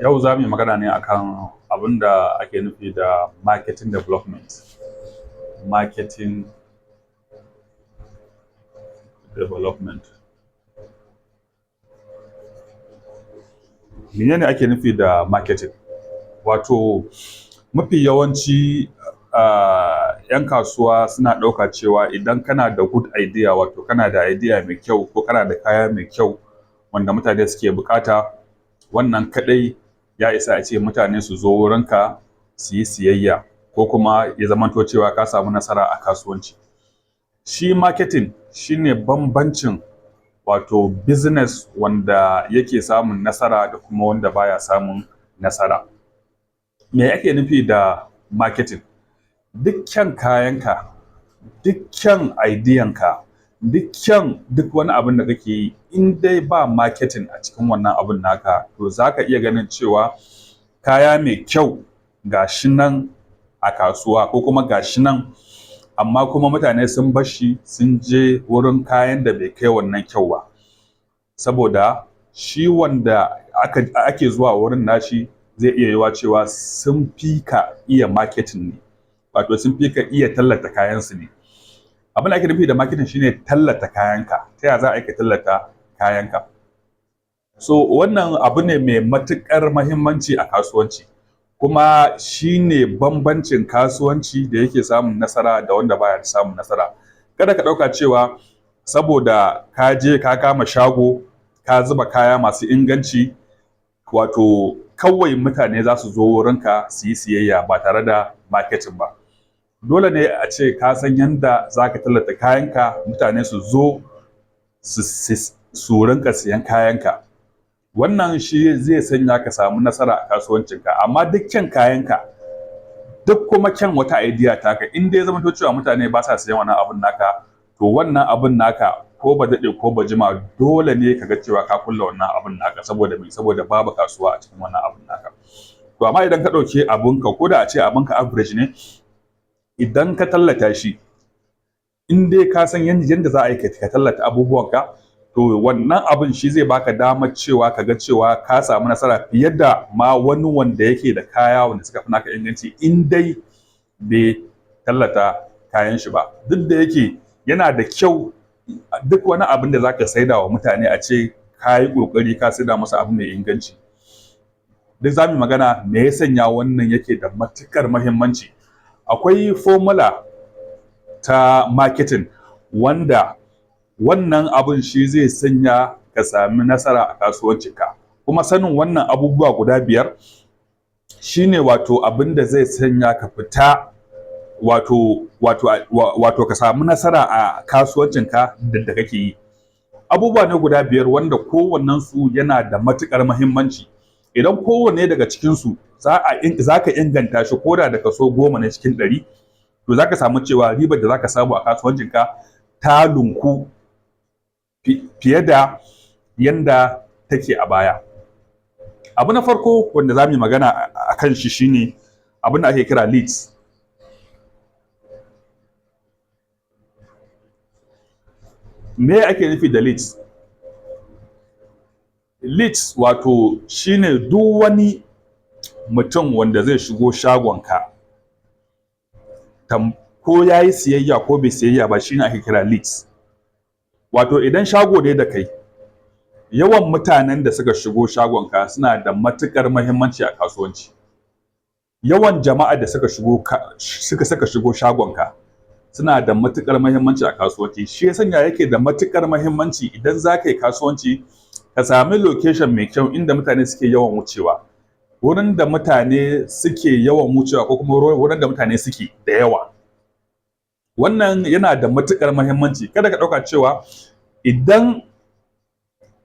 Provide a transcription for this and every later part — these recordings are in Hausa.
Yau za mu yi magana ne akan abin da ake nufi da marketing development. Marketing development. Menene ake nufi da marketing? Wato mafi yawanci 'yan kasuwa suna ɗauka cewa idan kana da good idea, wato kana da idea mai kyau ko kana da kaya mai kyau wanda mutane suke buƙata, wannan kaɗai ya isa a ce mutane su zo wurinka su yi siyayya, ko kuma ya zamanto cewa ka samu nasara a kasuwanci. Shi marketing shine bambancin wato business wanda yake samun nasara da kuma wanda baya samun nasara. Me ake nufi da marketing? Duk kyan kayanka, duk kyan ideanka, duk kyan duk wani abun da kake yi, in dai ba marketing a cikin wannan abun naka, to za ka iya ganin cewa kaya mai kyau ga shi nan a kasuwa ko kuma ga shi nan, amma kuma mutane sun bar shi sun je wurin kayan da bai kai wannan kyau ba. Saboda shi wanda ake zuwa wurin nashi zai iya yiwuwa cewa sun fi ka iya marketing ne, wato sun fi ka iya tallata kayansu ne. Abin da ake nufi da marketing shine tallata kayanka. Ta ya za a yi ka tallata kayanka? So wannan abu ne mai matuƙar mahimmanci a kasuwanci, kuma shine bambancin kasuwanci da yake samun nasara da wanda baya samun nasara. Kada ka ɗauka cewa saboda ka je ka kama shago, ka zuba kaya masu inganci, wato kawai mutane za su zo wurinka su yi siyayya ba tare da marketing ba. Dole ne a ce ka san yanda za ka tallata kayanka, mutane su zo su rinƙa siyan kayanka. Wannan shi zai sanya ka samu nasara a kasuwancinka. Amma duk kyan kayanka, duk kuma kyan wata idea taka, in dai ya zamanto cewa mutane ba sa siyan wannan abun naka, to wannan abun naka, ko ba daɗe ko ba jima, dole ne ka ga cewa ka kulle wannan abun naka. Saboda me? Saboda babu kasuwa a cikin wannan abun naka. To amma idan ka ɗauki abunka, ko da a ce abunka average ne, idan ka tallata shi, in dai ka san yadda za a yi ka tallata abubuwanka, to wannan abun shi zai baka damar cewa ka ga cewa ka samu nasara fiye da ma wani wanda yake da kaya wanda suka fi naka inganci, in dai bai tallata kayan shi ba. Duk da yake yana da kyau duk wani abin da zaka saida wa mutane a ce ka yi ƙoƙari ka saida musu abu mai inganci. Duk za mu magana me ya sanya wannan yake da matuƙar muhimmanci. Akwai formula ta marketing wanda wannan abun shi zai sanya ka sami nasara a kasuwancinka. Kuma sanin wannan abubuwa guda 5 shine wato abin da zai sanya ka fita, wato ka samu nasara a kasuwancinka da kake yi. Abubuwa ne guda 5 wanda kowannensu yana da matuƙar muhimmanci. Idan kowanne daga cikinsu za ka inganta shi ko da kaso 10 ne cikin 100, to za ka samu cewa ribar da za ka samu a kasuwancinka ta lunku fiye da yanda take a baya. Abu na farko wanda za mu yi magana a kan shi shine abin da ake kira leads. Me ake nufi da leads? Leads wato shine duk wani mutum wanda zai shigo shagonka, ko ya yi siyayya ko bai siyayya ba, shine ake kira leads. Wato idan shago ne da kai, yawan mutanen da suka shigo shagonka suna da matuƙar muhimmanci a kasuwanci. Yawan jama'a da suka shigo shagonka suna da matuƙar muhimmanci a kasuwanci. Shi ya sanya yake da matuƙar muhimmanci idan za ka yi kasuwanci ka sami location mai kyau inda mutane suke yawan wucewa, wurin da mutane suke yawan wucewa ko kuma wurin da mutane suke da yawa. Wannan yana da matuƙar muhimmanci. Kada ka ɗauka cewa idan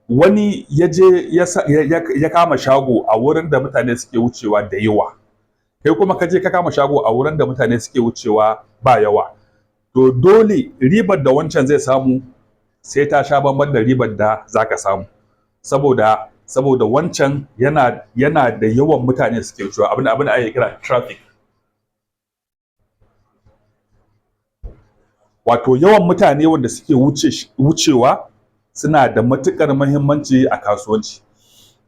wani ya je ya kama shago a wurin da mutane suke wucewa da yawa, kai kuma ka je ka kama shago a wurin da mutane suke wucewa ba yawa, to dole ribar da wancan zai samu sai ta sha bamban da ribar da zaka samu, saboda wancan yana da yawan mutane suke wucewa, abin da ake kira traffic. Wato yawan mutane wanda suke wucewa suna da matuƙar muhimmanci a kasuwanci.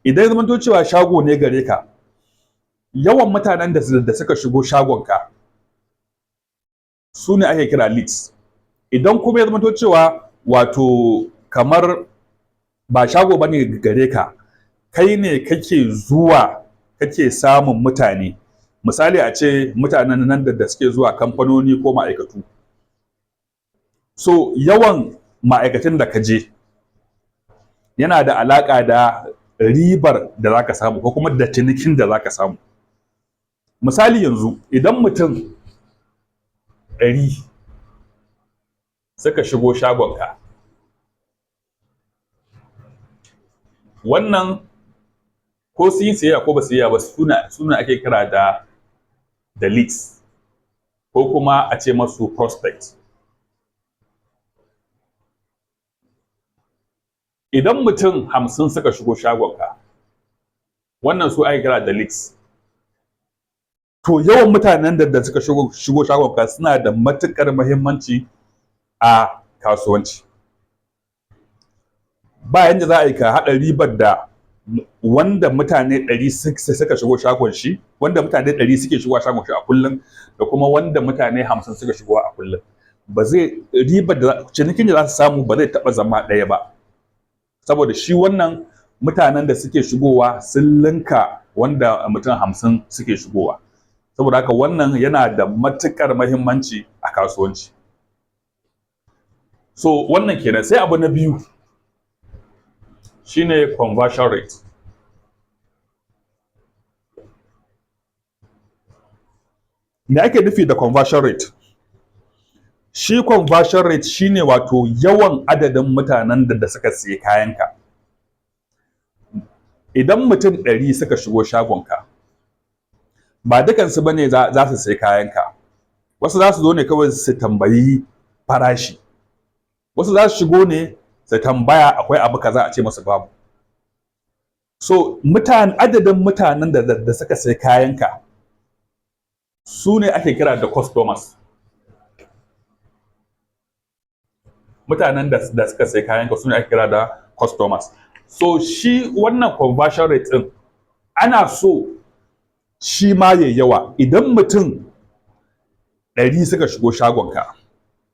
Idan ya zamanto cewa shago ne gare ka, yawan mutanen da suka shigo shagonka su ne ake kira leads. Idan kuma ya zamanto cewa wato kamar ba shago bane gare ka, kai ne kake zuwa kake samun mutane, misali a ce mutanen nan da suke zuwa kamfanoni ko ma'aikatu, so yawan ma'aikatan da ka je yana da alaƙa da ribar da za ka samu ko kuma da cinikin da za ka samu. Misali yanzu, idan mutum 100 suka shigo shagonka, wannan ko sun yi sayayya ko ba su yi ba, suna ake kira da leads ko kuma a ce masu prospect. Idan mutum 50 suka shigo shagonka, wannan su ake kira da leads. To yawan mutanen da suka shigo shagonka suna da matuƙar muhimmanci a kasuwanci. Ba yanda za a yi ka haɗa ribar da wanda mutane 100 suka shigo shagon shi, wanda mutane 100 suke shigowa shagon shi a kullum, da kuma wanda mutane 50 suka shigo a kullum. Ba zai ribar da cinikin da za su samu ba zai taɓa zama ɗaya ba, saboda shi wannan mutanen da suke shigowa sun linka wanda mutum 50 suke shigowa. Saboda haka wannan yana da matuƙar muhimmanci a kasuwanci. So wannan kenan. Sai abu na biyu shine conversion rate. Me ake nufi da conversion rate? Shi conversion rate shine wato yawan adadin mutanen da suka siya kayanka. Idan mutum 100 suka shigo shagonka, ba dukansu ba ne za su sayi kayanka. Wasu za su zo ne kawai su tambayi farashi, wasu za su shigo ne su tambaya akwai abu kaza, a ce masu babu. So adadin mutanen da suka sayi kayanka su ne ake kira da customers. Mutanen da suka sayi kayanka su ne ake kira da customers. So shi wannan conversion rate din ana so shi ma ya yawa. Idan mutum 100 suka shigo shagonka,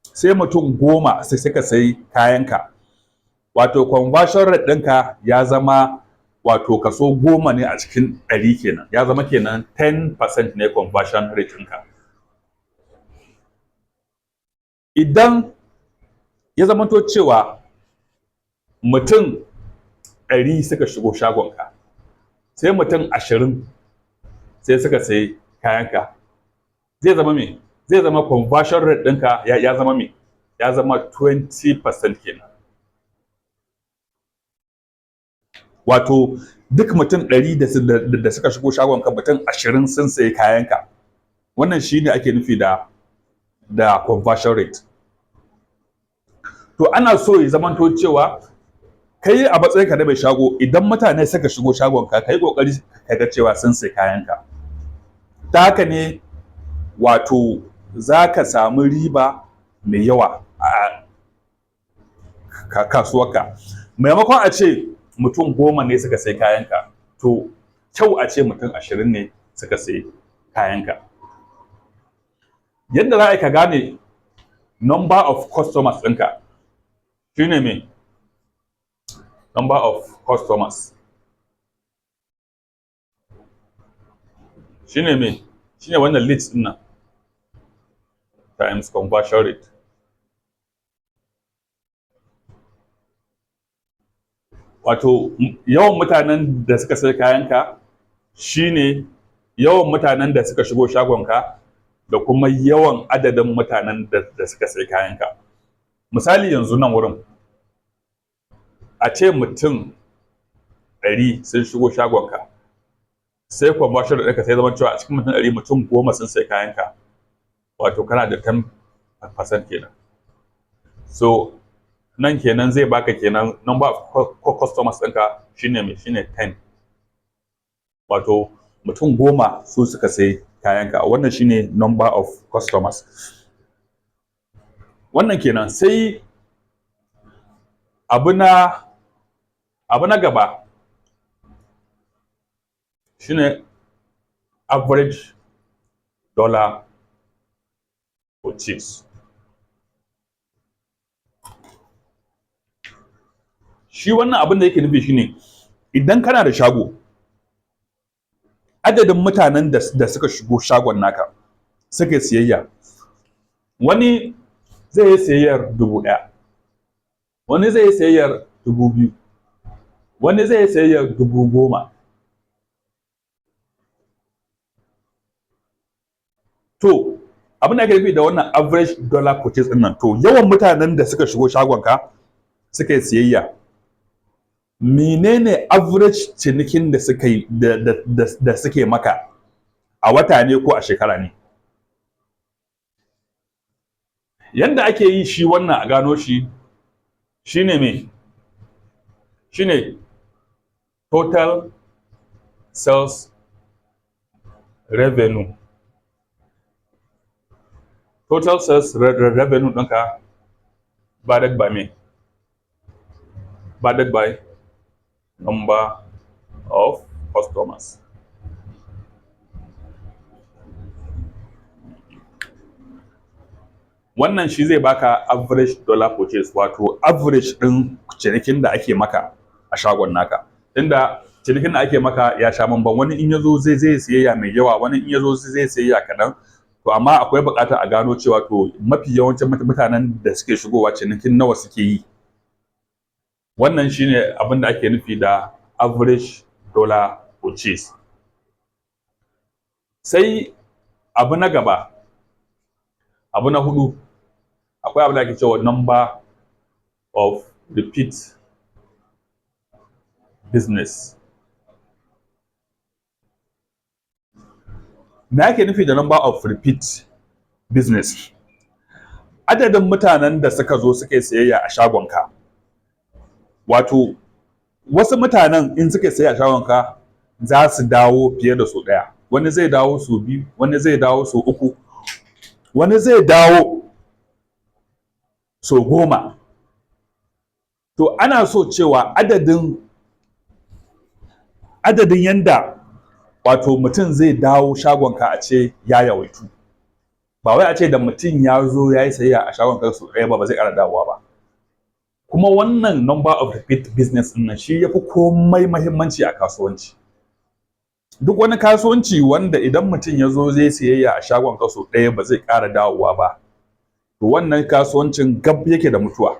sai mutum 10 sai suka sayi kayanka, wato conversion rate ɗinka ya zama wato kaso 10 ne a cikin 100 kenan, ya zama kenan 10% ne conversion rate ɗinka. Idan ya zamanto cewa mutum 100 suka shigo shagonka, sai mutum 20 sai suka sayi kayanka, zai zama me? Zai zama conversion rate ɗinka ya zama me? Ya zama 20% kenan. Wato duk mutum 100 da suka shigo shagonka, mutum 20 sun sayi kayanka. Wannan shine ake nufi da conversion rate. To ana so ya zamanto cewa kai a matsayinka na mai shago, idan mutane suka shigo shagonka, kai kokari ka ga cewa sun sayi kayanka. Ta haka ne wato za ka samu riba mai yawa a kasuwarka. Maimakon a ce mutum 10 ne suka sayi kayanka, to kyau a ce mutum 20 ne suka sayi kayanka. Yadda za a yi ka gane number of customers ɗinka shine me? Number of customers shine me? Shine wannan leads ɗin nan times conversion rate. Wato yawan mutanen da suka sayi kayanka shine yawan mutanen da suka shigo shagonka da kuma yawan adadin mutanen da suka sayi kayanka. Misali yanzu nan wurin, a ce mutum 100 sun shigo shagonka, sai conversion rate ɗinka sai zama cewa a cikin mutum 100, mutum 10 sun sayi kayanka, wato kana da 10% kenan. So nan kenan zai baka kenan number of customers ɗinka shine me? Shine 10, wato mutum 10 su suka sayi kayanka. Wannan shine number of customers. Wannan kenan. Sai Abu na gaba shine average dollar purchase. Shi wannan abin da yake nufi shine, idan kana da shago, adadin mutanen da suka shigo shagon naka suka yi siyayya. Wani zai yi siyayyar 1,000, wani zai yi siyayyar 2,000, wani zai yi siyayyar 10,000. To, abin da ake nufi da wannan average dollar purchase ɗin nan, to, yawan mutanen da suka shigo shagonka suka yi siyayya, menene average cinikin da suka yi da suke maka a wata ne ko a shekara ne? Yanda ake yi shi wannan a gano shi shine me? Shine total sales revenue. Total sales revenue ɗinka divided by me? Divided by number of customers. Wannan shi zai baka average dollar purchase, wato average ɗin cinikin da ake maka a shagon naka. Tunda cinikin da ake maka ya sha bamban, wani in yazo zai siyayya mai yawa, wani in yazo zai siyayya kaɗan. To, amma akwai buƙatar a gano cewa, to, mafi yawancin mutanen da suke shigowa, cinikin nawa suke yi. Wannan shine abin da ake nufi da average dollar purchase. Sai abu na gaba, abu na hudu, akwai abin da ake cewa number of repeat business. Me ake nufi da number of repeat business? Adadin mutanen da suka zo suka yi sayayya a shagonka. Wato wasu mutanen in suka yi sayayya a shagonka za su dawo fiye da sau ɗaya. Wani zai dawo sau biyu, wani zai dawo sau uku, wani zai dawo sau 10. To, ana so cewa adadin yanda wato mutum zai dawo shagonka a ce ya yawaitu. Ba wai a ce da mutum ya zo ya yi sayayya a shagonka sau ɗaya ba, ba zai ƙara dawowa ba. Kuma wannan number of repeat business ɗin nan shi ya fi komai mahimmanci a kasuwanci. Duk wani kasuwanci wanda idan mutum ya zo zai sayayya a shagonka sau ɗaya ba zai ƙara dawowa ba, to wannan kasuwancin gab yake da mutuwa.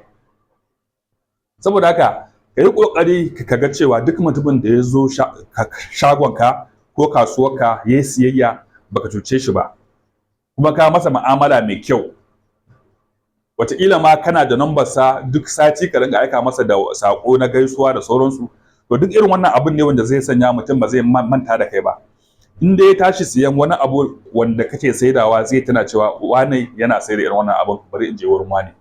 Saboda haka ka yi ƙoƙari ka ga cewa duk mutumin da ya zo shagonka ko kasuwarka ya yi siyayya, baka cuce shi ba, kuma ka masa mu'amala mai kyau. Wataƙila ma kana da number sa, duk sati ka ringa aika masa da saƙo na gaisuwa da sauransu. To, duk irin wannan abun ne wanda zai sanya mutum ba zai manta da kai ba. In dai ya tashi siyan wani abu wanda kake saidawa, zai tuna cewa wane yana sayar da irin wannan abun, bari in je wurin wane.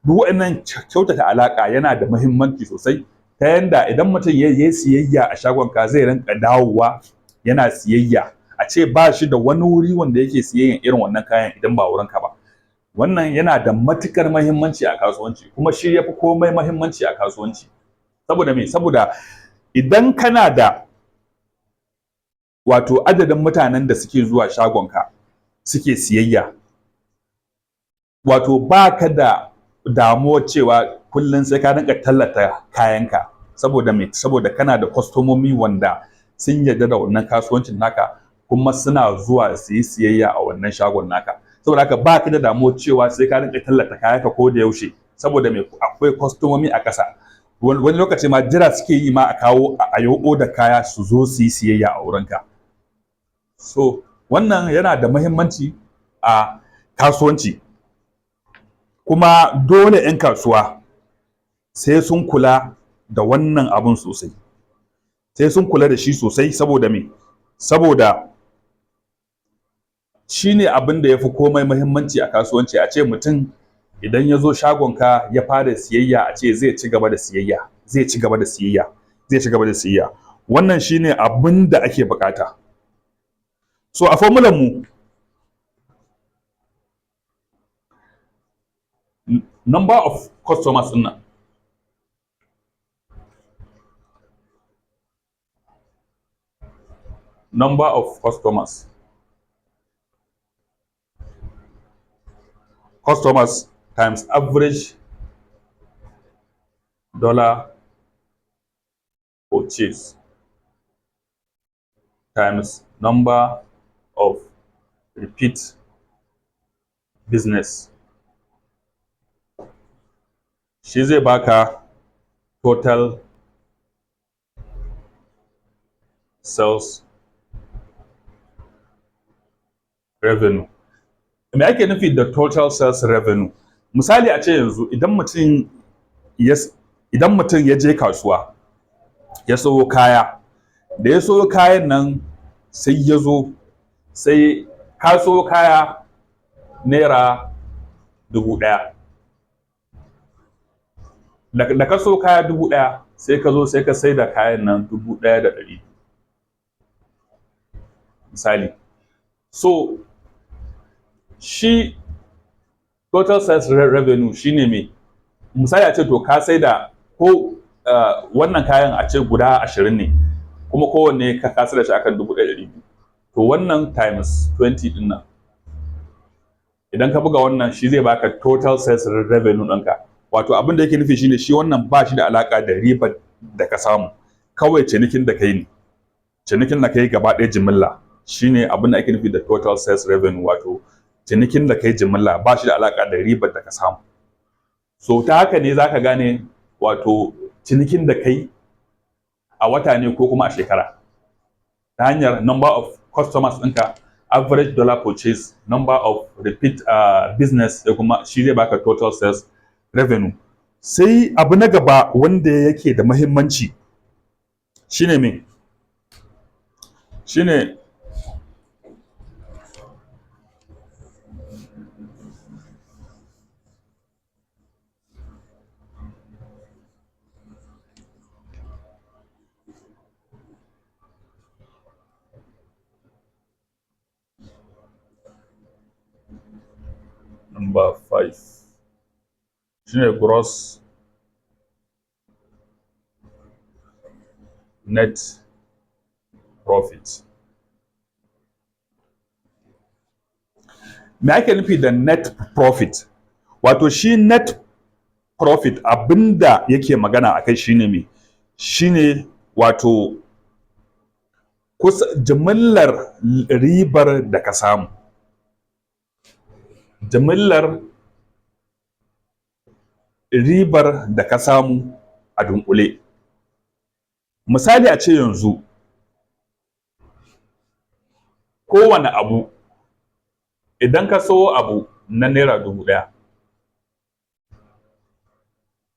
Duk waɗannan kyautata alaƙa yana da muhimmanci sosai, ta yanda idan mutum ya yi siyayya a shagonka zai rinka dawowa yana siyayya, a ce ba shi da wani wuri wanda yake siyayyan irin wannan kayan idan ba wurinka ba. Wannan yana da matukar muhimmanci a kasuwanci, kuma shi yafi komai muhimmanci a kasuwanci. Saboda me? Saboda idan kana da wato adadin mutanen da suke zuwa shagonka suke siyayya, wato baka da damuwar cewa kullum sai ka rinka tallata kayanka. Saboda me? Saboda kana da kwastomomi wanda sun yarda da wannan kasuwancin naka, kuma suna zuwa su yi siyayya a wannan shagon naka. Saboda haka baka da damuwar cewa sai ka rinka tallata kayanka ko da yaushe. Saboda me? Akwai kwastomomi a ƙasa. Wani lokaci ma jira suke yi ma a kawo a yi da kaya su zo su yi siyayya a wurinka. So wannan yana da muhimmanci a kasuwanci, kuma dole 'yan kasuwa sai sun kula da wannan abun sosai, sai sun kula da shi sosai. Saboda me? Saboda shi ne abin da ya fi komai muhimmanci a kasuwanci, a ce mutum idan ya zo shagonka ya fara siyayya, a ce zai ci gaba da siyayya, zai ci gaba da siyayya, zai ci gaba da siyayya. Wannan shine abin da ake bukata. So a formulan mu, number of customers din nan Number of customers times average dollar purchase times number of repeat business, shi zai baka total sales revenue. Me ake nufi da total sales revenue? Misali, a ce yanzu idan mutum ya je kasuwa ya sayo kaya, da ya sayo kayan nan, sai ya zo, sai ka sayo kaya ₦1,000. Da ka sayo kaya 1,000, sai ka zo sai ka sai da kayan nan 1,100, misali. So shi total sales revenue shine me? Misali, a ce to ka sai da ko wannan kayan, a ce guda 20 ne, kuma kowanne ka sai da shi akan 1,200. To wannan times 20 din nan, idan ka buga wannan, shi zai baka total sales revenue ɗinka. Wato abin da yake nufi shine, shi wannan ba shi da alaka da ribar da ka samu, kawai cinikin da kai ne, cinikin da kai gaba ɗaya jimilla, shine abin da ake nufi da total sales revenue. Wato cinikin da kai jimilla ba shi da alaka da ribar da ka samu. So ta haka ne zaka gane wato cinikin da kai a wata ne ko kuma a shekara, ta hanyar number of customers ɗinka, average dollar purchase, number of repeat business, da kuma shi zai baka total sales revenue. Sai abu na gaba wanda yake da mahimmanci shine me? Shine number five, shine gross net profit. Me ake nufi da net profit? Wato shi net profit, abinda yake magana akai shine me? Shine wato kusa jimillar ribar da ka samu, jimillar ribar da ka samu a dunkule. Misali, a ce yanzu kowane abu, idan ka sayo abu na ₦1,000,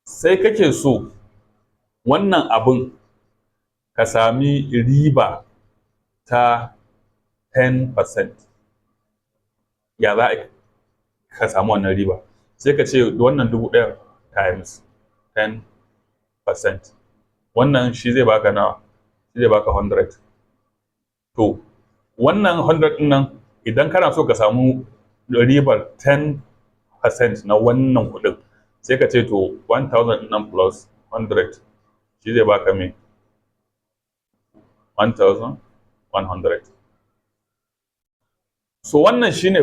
sai kake so wannan abun ka sami riba ta 10%, ya za a ka samu wannan riba? Sai ka ce wannan 1,000 times 10%, wannan shi zai baka nawa? Shi zai baka 100. To wannan 100 ɗin nan, idan kana so ka samu ribar 10% na wannan kuɗin, sai ka ce to 1000 ɗin nan plus 100, shi zai baka me? 1100. So wannan shine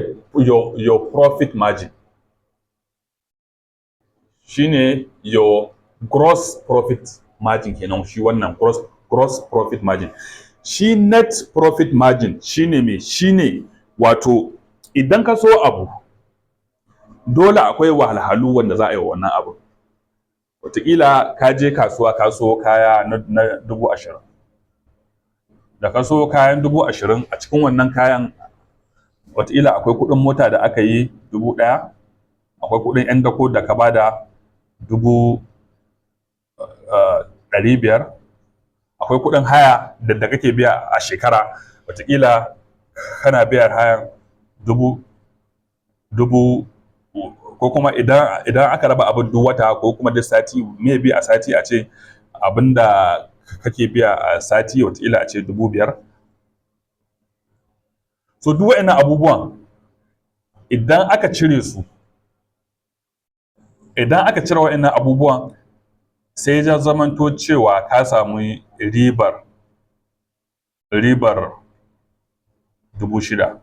your profit margin, shine your gross profit margin kenan, shi wannan gross profit margin. Shi net profit margin shine me? Shine wato idan ka so abu, dole akwai wahalhalu wanda za a yi wa wannan abu. Wataƙila ka je kasuwa ka so kaya na 20,000. Da ka so kayan 20,000, a cikin wannan kayan wataƙila akwai kuɗin mota da aka yi 1,000, akwai kuɗin 'yan dako da ka bada 500,000, akwai kuɗin haya da kake biya a shekara, wataƙila kana biyar hayan dubu dubu, ko kuma idan aka raba abin duk wata ko kuma duk sati, maybe a sati a ce abinda kake biya a sati wataƙila a ce 5,000. So duk waɗannan abubuwan idan aka cire su, idan aka cire waɗannan abubuwan, sai ya zamanto cewa ka samu ribar 6,000.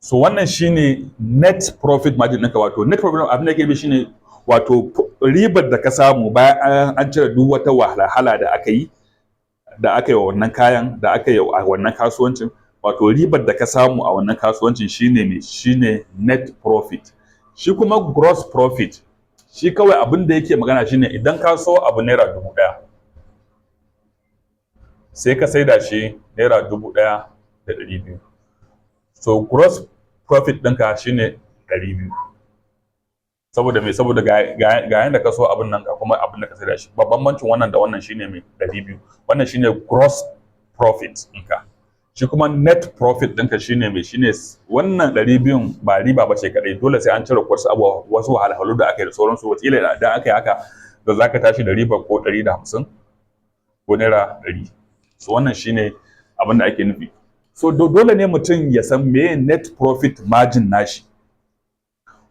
So wannan shine net profit margin ɗinka. Wato net profit, abin da yake nufi shine wato ribar da ka samu bayan an cire duk wata wahalhala da aka yi wa wannan kayan da aka yi a wannan kasuwancin. Wato ribar da ka samu a wannan kasuwancin shine me? Shine net profit. Shi kuma gross profit, shi kawai abin da yake magana shine idan ka so abu ₦1,000, sai ka saida shi ₦1,200, so gross profit ɗinka shine 200. Saboda me? Saboda ga yanda ka so abin nan, ga kuma abin da ka saida shi. Bambancin wannan da wannan shine me? 200. Wannan shine gross profit ɗinka. Shi kuma net profit ɗinka shine me? Shine wannan 200n ba riba ba ce kaɗai, dole sai an cire wasu abubuwa, wasu wahalhalu da aka yi da sauransu. Wataƙila idan aka yi haka da za ka tashi da riba ko 150 ko ₦100. So wannan shine abin da ake nufi. So dole ne mutum ya san meye net profit margin nashi.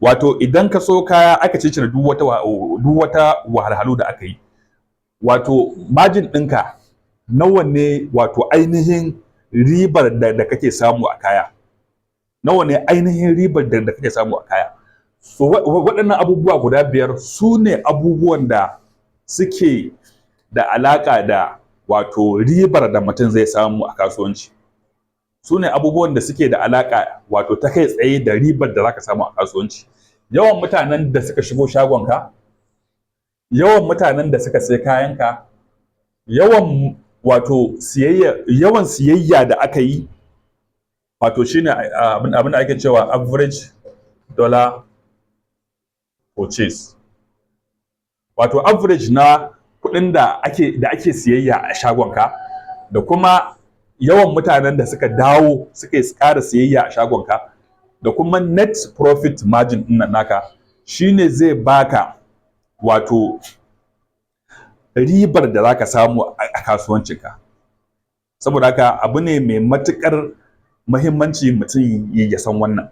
Wato idan ka so kaya, aka cicire duk wata wahalhalu da aka yi, wato margin ɗinka nawa ne? Wato ainihin ribar da kake samu a kaya nawa ne? Ainihin ribar da kake samu a kaya. So waɗannan abubuwa guda biyar su ne abubuwan da suke da alaƙa da wato ribar da mutum zai samu a kasuwanci. Su ne abubuwan da suke da alaƙa wato ta kai tsaye da ribar da zaka samu a kasuwanci: yawan mutanen da suka shigo shagonka, yawan mutanen da suka sai kayanka, yawan wato siyayya, yawan siyayya da aka yi, wato shine abin da ake cewa average dollar purchase, wato average na kuɗin da ake siyayya a shagonka, da kuma yawan mutanen da suka dawo suka yi ƙara siyayya a shagonka, da kuma net profit margin ɗin nan naka, shine zai baka wato ribar da zaka samu a kasuwancinka. Saboda haka abu ne mai matuƙar muhimmanci mutum ya san wannan.